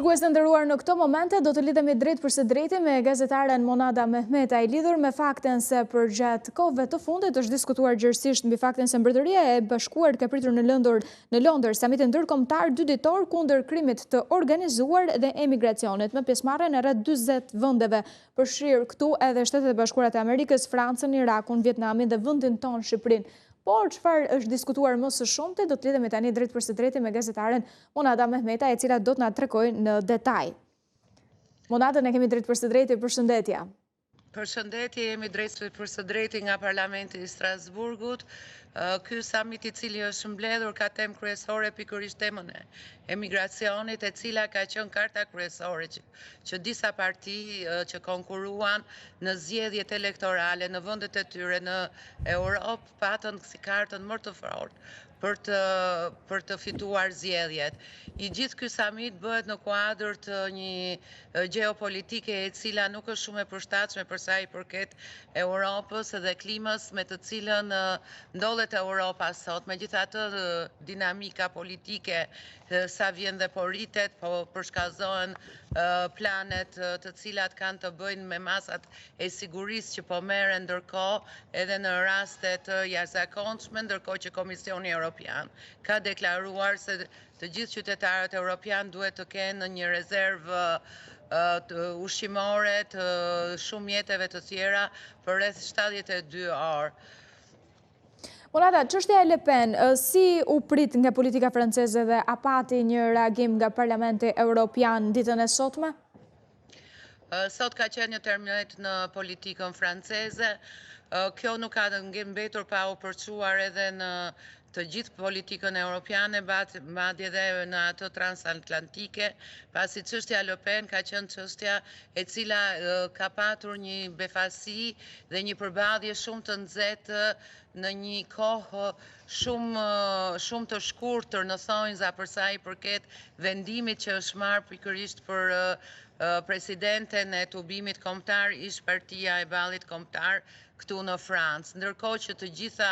Shikues të nderuar në këto momente do të lidhemi drejtpërsëdrejti me gazetaren Monada Mehmetaj lidhur me faktin se përgjatë kohëve të fundit është diskutuar gjerësisht mbi faktin se Mbretëria e Bashkuar ka pritur në Londër në Londër samitin ndërkombëtar dyditor kundër krimit të organizuar dhe emigracionit me pjesëmarrjen e rreth 40 vendeve përfshirë këtu edhe Shtetet e Bashkuara të Amerikës, Francën, Irakun, Vietnamin dhe vendin tonë Shqipërinë. Por çfarë është diskutuar më së shumti, do të lidhemi tani drejtpërsëdrejti me gazetaren Monada Mehmetaj, e cila do të na tregojë në detaj. Monadën e kemi drejtpërsëdrejti, përshëndetje. Përshëndetje, jemi drejtpërsëdrejti nga Parlamenti i Strasburgut. Ky samit i cili është mbledhur ka temë kryesore pikërisht temën e emigracionit, e cila ka qenë karta kryesore që, që disa parti që konkuruan në zgjedhjet elektorale në vendet e tyre në Europë patën si kartën më të fortë për të për të fituar zgjedhjet. I gjithë ky samit bëhet në kuadër të një gjeopolitike e cila nuk është shumë e përshtatshme për sa i përket Europës dhe klimës me të cilën ndodhet Europa sot. Megjithatë, dinamika politike sa vjen dhe po rritet, po përshkallëzohen planet të cilat kanë të bëjnë me masat e sigurisë që po merren ndërkohë edhe në raste të jashtëzakonshme, ndërkohë që Komisioni Europian ka deklaruar se të gjithë qytetarët europianë duhet të kenë një rezervë ushqimore të shumë mjeteve të tjera për rreth 72 orë. Monada, çështja e Le Pen, si u prit nga politika franceze dhe a pati një reagim nga Parlamenti Europian ditën e sotme? Sot ka qenë një tërmet në politikën franceze. Kjo nuk ka mbetur pa u përçuar edhe në të gjithë politikën europiane, madje edhe në atë transatlantike, pasi çështja Le Pen ka qenë çështja e cila ka patur një befasi dhe një përballje shumë të nxehtë në një kohë shumë shumë të shkurtër në thonjza për sa i përket vendimit që është marrë pikërisht për presidenten e tubimit kombëtar, ish partia e Ballit Kombëtar këtu në Francë. Ndërkohë që të gjitha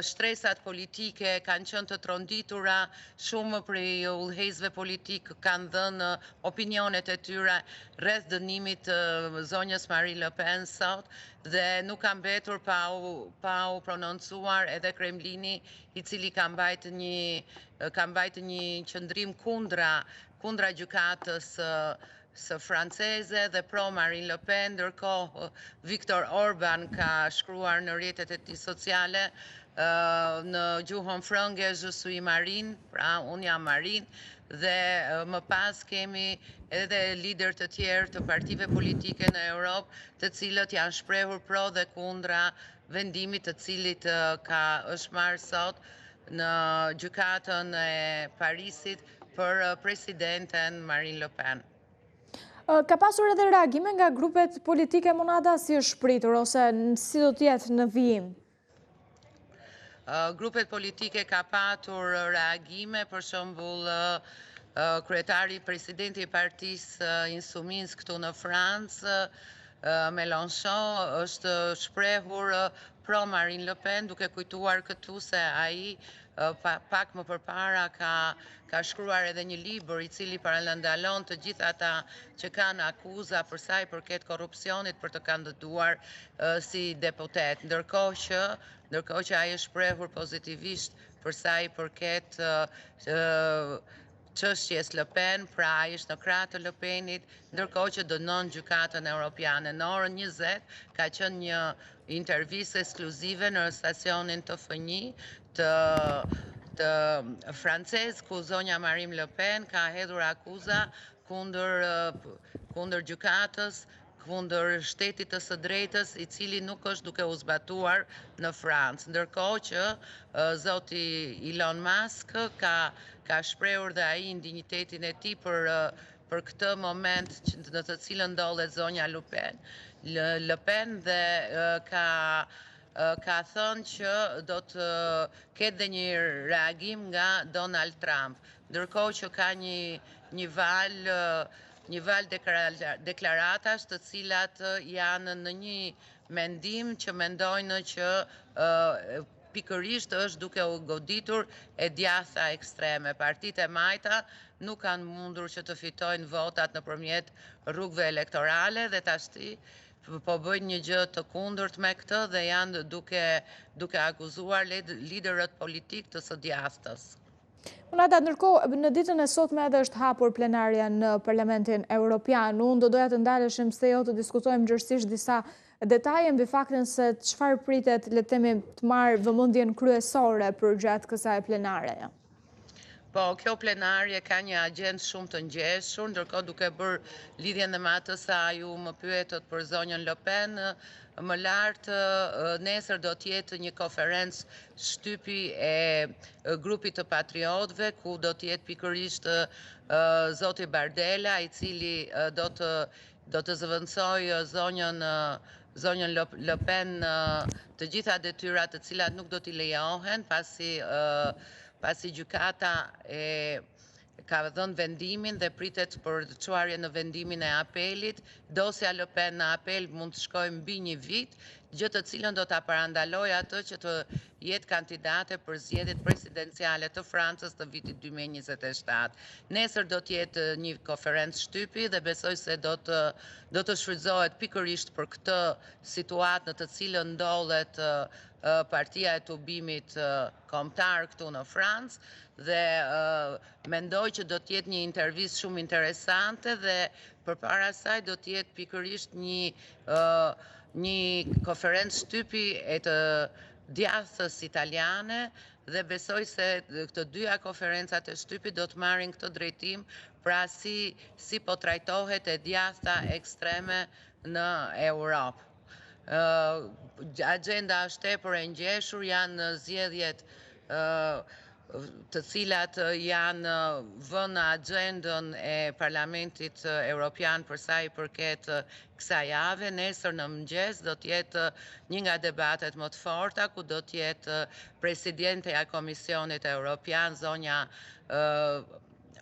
shtresat politike kanë qenë të tronditura, shumë prej udhëheqësve politikë kanë dhënë opinionet e tyre rreth dënimit të zonjës Marine Le Pen sot dhe nuk ka mbetur pa u pa u prononcuar edhe Kremlini, i cili ka mbajt një ka mbajt një qëndrim kundra kundra gjykatës së franceze dhe pro Marine Le Pen, ndërkohë Viktor Orban ka shkruar në rrjetet e tij sociale në gjuhën frënge Je suis Marine, pra unë jam Marine, dhe më pas kemi edhe liderë të tjerë të partive politike në Europë, të cilët janë shprehur pro dhe kundra vendimit të cilit ka është marrë sot në gjykatën e Parisit për presidenten Marine Le Pen. Ka pasur edhe reagime nga grupet politike Monada, si është pritur ose si do të jetë në vijim? Grupet politike ka patur reagime, për shembull kryetari, presidenti i partisë Insoumise këtu në Francë, Mélenchon, është shprehur pro Marine Le Pen, duke kujtuar këtu se ai pak më përpara ka ka shkruar edhe një libër i cili parandalon të gjithë ata që kanë akuza për sa i përket korrupsionit për të kandiduar si deputet. Ndërkohë që ndërkohë që ai është shprehur pozitivisht për sa i përket çështjes Le Pen, pra ai është në krah të Le Penit, ndërkohë që dënon gjykatën europiane. Në orën 20 ka qenë një intervistë ekskluzive në stacionin TF1 të të francez ku zonja Marine Le Pen ka hedhur akuza kundër kundër gjykatës kundër shtetit të së drejtës, i cili nuk është duke u zbatuar në Francë. Ndërkohë që zoti Elon Musk ka ka shprehur dhe ai indinjitetin e tij për për këtë moment në të cilën ndodhet zonja Le Pen, Le Pen dhe ka ka thënë që do të ketë dhe një reagim nga Donald Trump. Ndërkohë që ka një një valë një valë deklaratash të cilat janë në një mendim që mendojnë që Pikërisht është duke u goditur e djathta ekstreme. Partitë e majta nuk kanë mundur që të fitojnë votat nëpërmjet rrugëve elektorale dhe tashti po bëjnë një gjë të kundërt me këtë dhe janë duke duke akuzuar liderët politikë të së djathtës. Monada, ndërkohë, në ditën e sotme edhe është hapur plenarja në Parlamentin Europian. Unë do doja të ndaleshim pse jo të diskutojmë gjerësisht disa detaje mbi faktin se çfarë pritet, le të themi, të marrë vëmendjen kryesore përgjatë kësaj plenareje. Po, kjo plenarje ka një agjendë shumë të ngjeshur, ndërkohë duke bërë lidhjen dhe me atë sa ju më pyetët për zonjën Le Pen, më lart nesër do të jetë një konferencë shtypi e grupit të patriotëve, ku do të jetë pikërisht zoti Bardella, i cili do të do të zëvendësojë zonjën zonjën Le Pen në të gjitha detyrat të cilat nuk do t'i lejohen pasi pasi gjykata e ka dhënë vendimin dhe pritet për çuarjen në vendimin e apelit. Dosja Le Pen në apel mund të shkojë mbi një vit, gjë të cilën do ta parandalojë atë që të jetë kandidate për zgjedhjet presidenciale të Francës të vitit 2027. Nesër do të jetë një konferencë shtypi dhe besoj se do të do të shfrytëzohet pikërisht për këtë situatë në të cilën ndodhet partia e tubimit kombëtar këtu në Francë dhe mendoj që do të jetë një intervistë shumë interesante dhe përpara saj do të jetë pikërisht një një konferencë shtypi e të djathtës italiane dhe besoj se të dyja konferencat e shtypit do të marrin këtë drejtim, pra si si po trajtohet e djathta ekstreme në Europë. Agjenda është tepër e ngjeshur, janë zgjedhjet të cilat janë vënë në agjendën e Parlamentit Europian për sa i përket kësaj jave. Nesër në mëngjes do të jetë një nga debatet më të forta, ku do të jetë presidentja e Komisionit Europian, zonja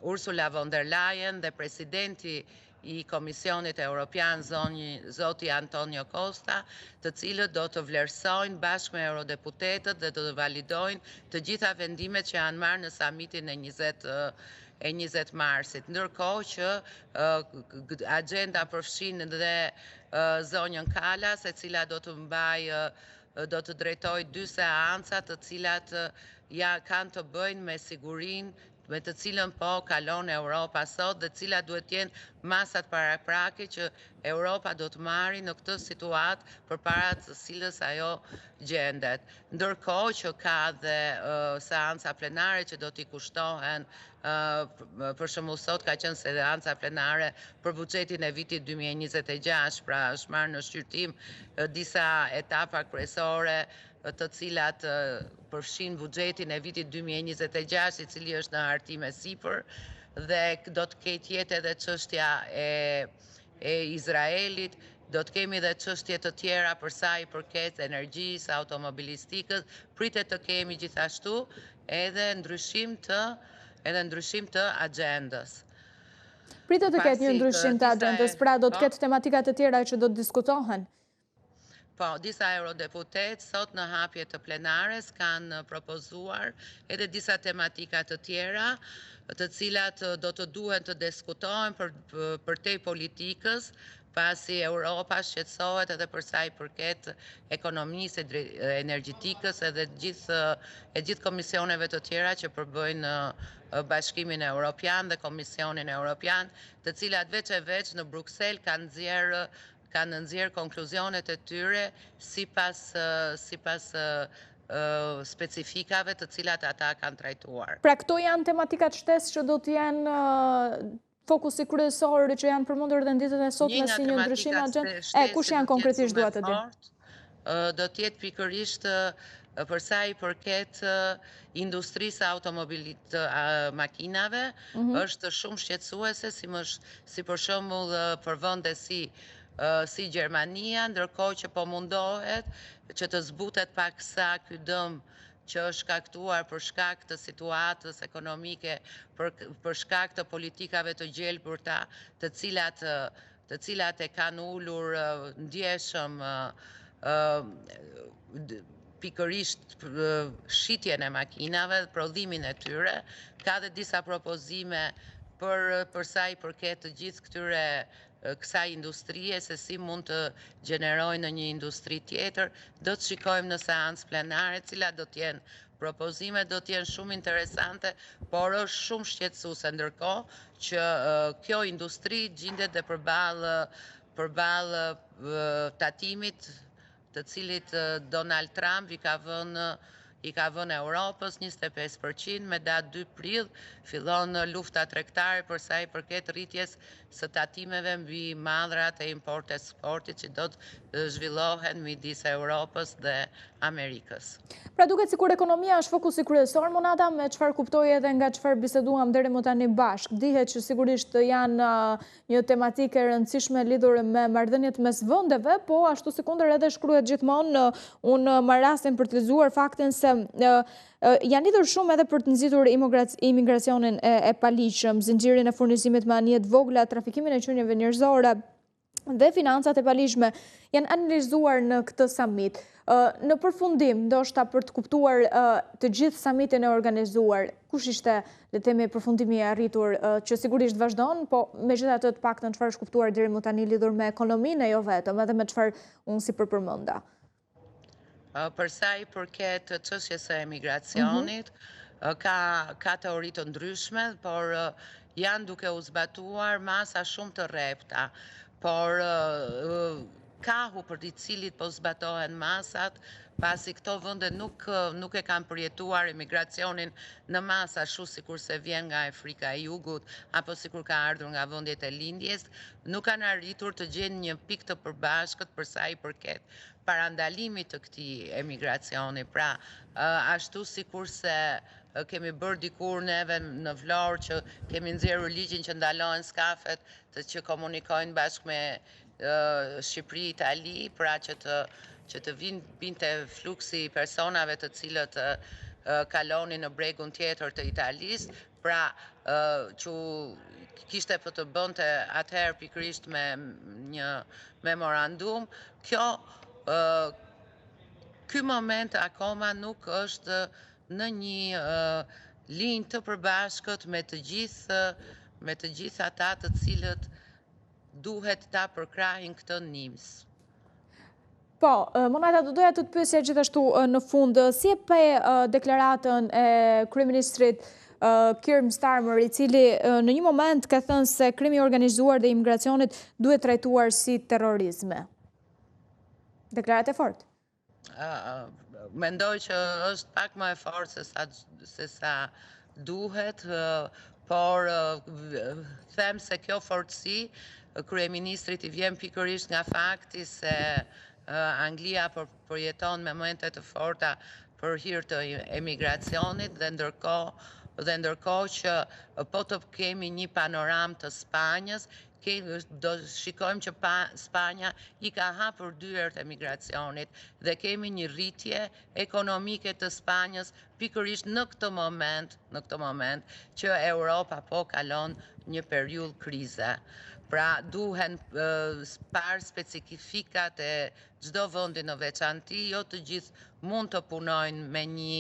Ursula von der Leyen dhe presidenti i Komisionit Europian zoti Antonio Costa, të cilët do të vlerësojnë bashkë me eurodeputetët dhe do të validojnë të gjitha vendimet që janë marrë në samitin e 20 e 20 marsit. Ndërkohë që agjenda përfshin dhe zonjën Kallas, e cila do të mbajë do të drejtojë dy seanca të cilat ja kanë të bëjnë me sigurinë me të cilën po kalon Europa sot dhe cilat duhet të jenë masat paraprake që Europa do të marri në këtë situatë përpara të cilës ajo gjendet. Ndërkohë që ka dhe seanca plenare që do t'i kushtohen, për shembull sot ka qenë seanca plenare për buxhetin e vitit 2026, pra është marrë në shqyrtim disa etapa kryesore të cilat përfshijnë buxhetin e vitit 2026, i cili është në hartim e sipër, dhe do të ketë jetë edhe çështja e e Izraelit, do të kemi dhe çështje të tjera për sa i përket energjisë, automobilistikës, pritet të kemi gjithashtu edhe ndryshim të edhe ndryshim të agjendës. Pritet të ketë një ndryshim të agjendës, pra do të po. ketë tematika të tjera që do të diskutohen. Po, disa eurodeputetë sot në hapje të plenares kanë propozuar edhe disa tematika të tjera, të cilat do të duhen të diskutohen për përtej politikës, pasi Europa shqetësohet edhe për sa i përket ekonomisë, energjetikës edhe gjithë e gjithë komisioneve të tjera që përbëjnë Bashkimin Europian dhe Komisionin Europian, të cilat veç e veç në Bruksel kanë nxjerrë kanë nxjerrë konkluzionet e tyre sipas sipas specifikave të cilat ata kanë trajtuar. Pra këto janë tematikat shtesë që do të jenë fokusi kryesor që janë përmendur dhe në ditën e sotme si një ndryshim agjende. E kush janë konkretisht dua të di? Do të jetë pikërisht për sa i përket industrisë së automobilit të makinave, mhm. është shumë shqetësuese si më si për shembull për vende si si Gjermania, ndërkohë që po mundohet që të zbutet paksa ky dëm që është shkaktuar për shkak të situatës ekonomike, për, për shkak të politikave të gjelbërta, të cilat të cilat e kanë ulur ndjeshëm pikërisht shitjen e makinave, prodhimin e tyre, ka dhe disa propozime për për sa i përket të gjithë këtyre kësaj industrie se si mund të gjenerojnë në një industri tjetër, do të shikojmë në seancë plenare cilat do të jenë propozimet, do të jenë shumë interesante, por është shumë shqetësuese ndërkohë që kjo industri gjindet dhe përballë përballë tatimit të cilit Donald Trump i ka vënë i ka vënë Europës 25 për qind, me datë 2 prill fillon lufta tregtare për sa i përket rritjes së tatimeve mbi mallrat e import-eksportit që do të zhvillohen midis Europës dhe Amerikës. Pra duket sikur ekonomia është fokusi kryesor, Monada, me çfarë kuptoj edhe nga çfarë biseduam deri më tani bashkë. Dihet që sigurisht janë Një tematikë e rëndësishme lidhur me marrëdhëniet mes vendeve, po ashtu sikundër edhe shkruhet gjithmonë, unë marr rastin për të lexuar faktin se janë lidhur shumë edhe për të nxitur imigracionin e paligjshëm, zinxhirin e furnizimit me anije të vogla, trafikimin e qenieve njerëzore dhe financat e paligjshme janë analizuar në këtë samit. Në përfundim, ndoshta për të kuptuar të gjithë samitin e organizuar, kush ishte, le të themi, përfundimi i arritur, që sigurisht vazhdon, po megjithatë të paktën çfarë është kuptuar deri më tani lidhur me ekonominë e jo vetëm, edhe me çfarë unë sipër përmenda. Për sa i përket çështjes së emigracionit, mhm. ka ka teori të ndryshme, por janë duke u zbatuar masa shumë të rrepta, por kahu për i cilit po zbatohen masat, pasi këto vende nuk nuk e kanë përjetuar emigracionin në masë ashtu sikurse vjen nga Afrika e Jugut apo sikur ka ardhur nga vendet e lindjes, nuk kanë arritur të gjejnë një pikë të përbashkët për sa i përket parandalimit të këtij emigracioni. Pra, ashtu sikurse kemi bërë dikur neve në Vlorë që kemi nxjerrur ligjin që ndalohen skafet të që komunikojnë bashkë me Shqipëri, Itali, pra që të që të vinë binte fluksi i personave të cilët kalonin në bregun tjetër të Italisë, pra që kishte për të bënte atëherë pikërisht me një memorandum, kjo ky moment akoma nuk është në një linjë të përbashkët me të gjithë me të gjithë ata të cilët duhet ta përkrahin këtë nismë. Po, Monada, do doja të të pyesja gjithashtu në fund, si e pe deklaratën e kryeministrit Keir Starmer, i cili në një moment ka thënë se krimi i organizuar dhe imigracionit duhet trajtuar si terrorizme. Deklaratë e fortë. Mendoj që është pak më e fortë se sa, se sa duhet, por them se kjo fortësi kryeministrit i vjen pikërisht nga fakti se Anglia po përjeton momente të forta për hir të emigracionit dhe ndërkohë dhe ndërkohë që po të kemi një panoramë të Spanjës, do shikojmë që pa Spanja i ka hapur dyert emigracionit dhe kemi një rritje ekonomike të Spanjës pikërisht në këtë moment, në këtë moment që Europa po kalon një periudhë krize. Pra duhen parë specifikat e çdo vendi në veçanti, jo të gjithë mund të punojnë me një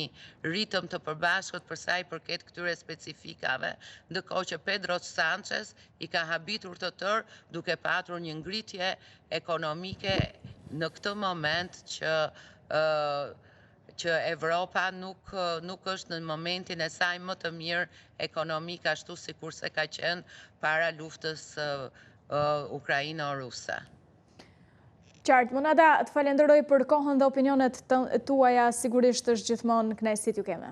ritëm të përbashkët për sa i përket këtyre specifikave, ndërkohë që Pedro Sanchez i ka habitur të tërë duke patur një ngritje ekonomike në këtë moment që që Evropa nuk nuk është në momentin e saj më të mirë ekonomik ashtu sikurse ka qenë para luftës Ukraino-ruse. Qartë, Monada, të falenderoj për kohën dhe opinionet tuaja, sigurisht është gjithmonë kënaqësi t'ju kemi.